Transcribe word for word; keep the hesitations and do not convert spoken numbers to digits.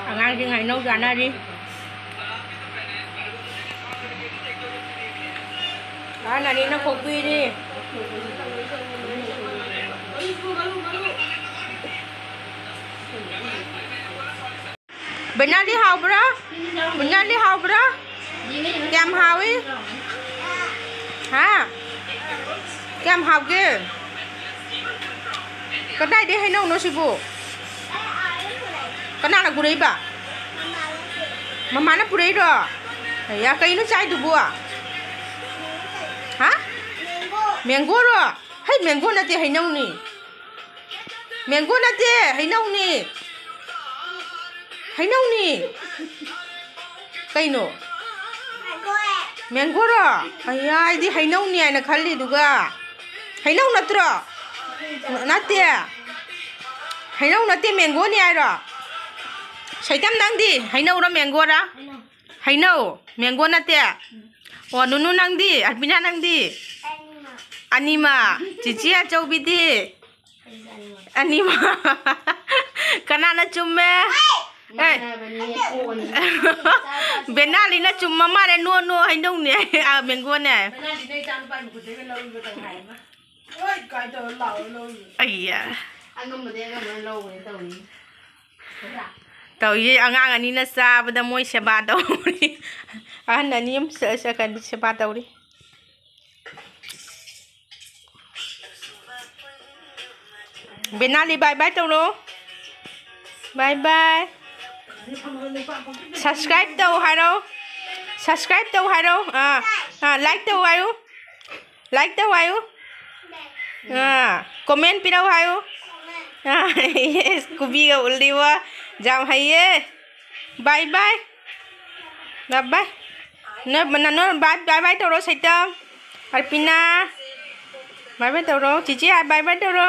ꯑꯉꯥꯡꯁꯤꯡ ꯍꯩꯅꯧ ꯆꯥꯅꯔꯤ꯫ ꯑꯍꯟ ꯑꯅꯤꯅ ꯈꯣꯛꯄꯤꯔꯤ꯫ ꯕꯦꯅꯥꯂꯤ ꯍꯥꯎꯕ꯭ꯔꯥ? ꯕꯦꯅꯥꯂꯤ ꯍꯥꯎꯕ꯭ꯔꯥ? ꯀꯌꯥꯝ ꯍꯥꯎꯏ? ꯍꯥ? ꯀꯌꯥꯝ ꯍꯥꯎꯒꯦ? ꯀꯗꯥꯏꯗꯩ ꯍꯩꯅꯧꯅꯣ ꯁꯤꯕꯨ? ꯀꯅꯥꯅ ꯄꯨꯔꯛꯏꯕ? ꯃꯃꯥꯅ ꯄꯨꯔꯛꯏꯔꯣ? ꯑꯌꯥ, ꯀꯩꯅꯣ ꯆꯥꯏꯗꯨꯕꯨ? ꯍꯥ? ꯃꯦꯡꯒꯣꯔꯣ? ꯍꯩ, ꯃꯦꯡꯒꯣ ꯅꯠꯇꯦ, ꯍꯩꯅꯧꯅꯤ꯫ ꯃꯦꯡꯒꯣ ꯅꯠꯇꯦ, ꯍꯩꯅꯧꯅꯤ꯫ ꯍꯩꯅꯧꯅꯤ꯫ ꯀꯩꯅꯣ? ꯃꯦꯡꯒꯣꯔꯣ? ꯑꯌꯥ, ꯑꯩꯗꯤ ꯍꯩꯅꯧꯅꯤ ꯍꯥꯏꯅ ꯈꯜꯂꯤꯗꯨꯒ꯫ ꯍꯩꯅꯧ ꯅꯠꯇ꯭ꯔꯣ? ꯅꯠꯇꯦ꯫ ꯍꯩꯅꯧ ꯅꯠꯇꯦ, ꯃꯦꯡꯒꯣꯅꯤ ꯍꯥꯏꯔꯣ? ꯁꯩꯇꯝ, ꯅꯪꯗꯤ ꯍꯩꯅꯧꯔꯣ ꯃꯦꯡꯒꯣꯔꯥ? ꯍꯩꯅꯧ, ꯃꯦꯡꯒꯣ ꯅꯠꯇꯦ꯫ ꯑꯣ, ꯅꯨꯅꯨ, ꯅꯪꯗꯤ? ꯑꯜꯄꯤꯅꯥ, ꯅꯪꯗꯤ? ꯑꯅꯤꯃꯛ꯫ ꯆꯤꯆꯦ ꯑꯆꯧꯕꯤꯗꯤ? ꯑꯅꯤꯃꯛ꯫ ꯀꯅꯥꯅ ꯆꯨꯝꯃꯦ? ꯑꯦ꯫ ꯕꯦꯅꯥꯂꯤꯅ ꯆꯨꯝꯃ ꯃꯥꯜꯂꯦ꯫ ꯅꯣ, ꯅꯣ, ꯍꯩꯅꯧꯅꯦ꯫ ꯑꯥ, ꯃꯦꯡꯒꯣꯅꯦ꯫ ꯑꯩꯌꯥ꯫ ꯑꯉꯝꯕꯗꯤ ꯑꯉꯝꯕꯅ ꯂꯧꯕꯅꯦ ꯇꯧꯔꯤ꯫ ꯇꯧꯔꯤꯁꯦ ꯑꯉꯥꯡ ꯑꯅꯤꯅ ꯆꯥꯕꯗ ꯃꯣꯏ ꯁꯦꯕꯥ ꯇꯧꯔꯤ꯫ ꯑꯍꯟ ꯑꯅꯤ ꯑꯃ ꯁ-, ꯁ-, ꯀꯩꯅꯣ, ꯁꯦꯕꯥ ꯇꯧꯔꯤ꯫ ꯕꯦꯅꯥꯂꯤ, bye bye ꯇꯧꯔꯣ꯫ Bye bye꯫ Subscribe ꯇꯧ ꯍꯥꯏꯔꯣ꯫ Subscribe ꯇꯧ ꯍꯥꯏꯔꯣ꯫ ꯑꯥ, ꯑꯥ, like ꯇꯧ ꯍꯥꯏꯌꯨ꯫ Like ꯇꯧ ꯍꯥꯏꯌꯨ꯫ ꯑꯥ, comment ꯄꯤꯔꯛꯎ ꯍꯥꯏꯌꯨ꯫ ꯑꯥ, yes, ꯀꯨꯕꯤꯒ ꯎꯠꯂꯤꯕ꯫ ꯌꯥꯝ ꯍꯩꯌꯦ꯫ Bye bye꯫ Bye bye꯫ ꯅꯣꯏ ꯅꯅꯣ ꯕꯥꯏ ꯕꯥꯏ ꯕꯥꯏ ꯇꯧꯔꯣ ꯁꯩꯇ꯫ ꯑꯔꯄꯤꯅꯥ꯫ ꯕꯥꯏ ꯕꯥꯏ ꯇꯧꯔꯣ꯫ ꯆꯤꯆꯦ ꯕꯥꯏ ꯕꯥꯏ ꯇꯧꯔꯣ꯫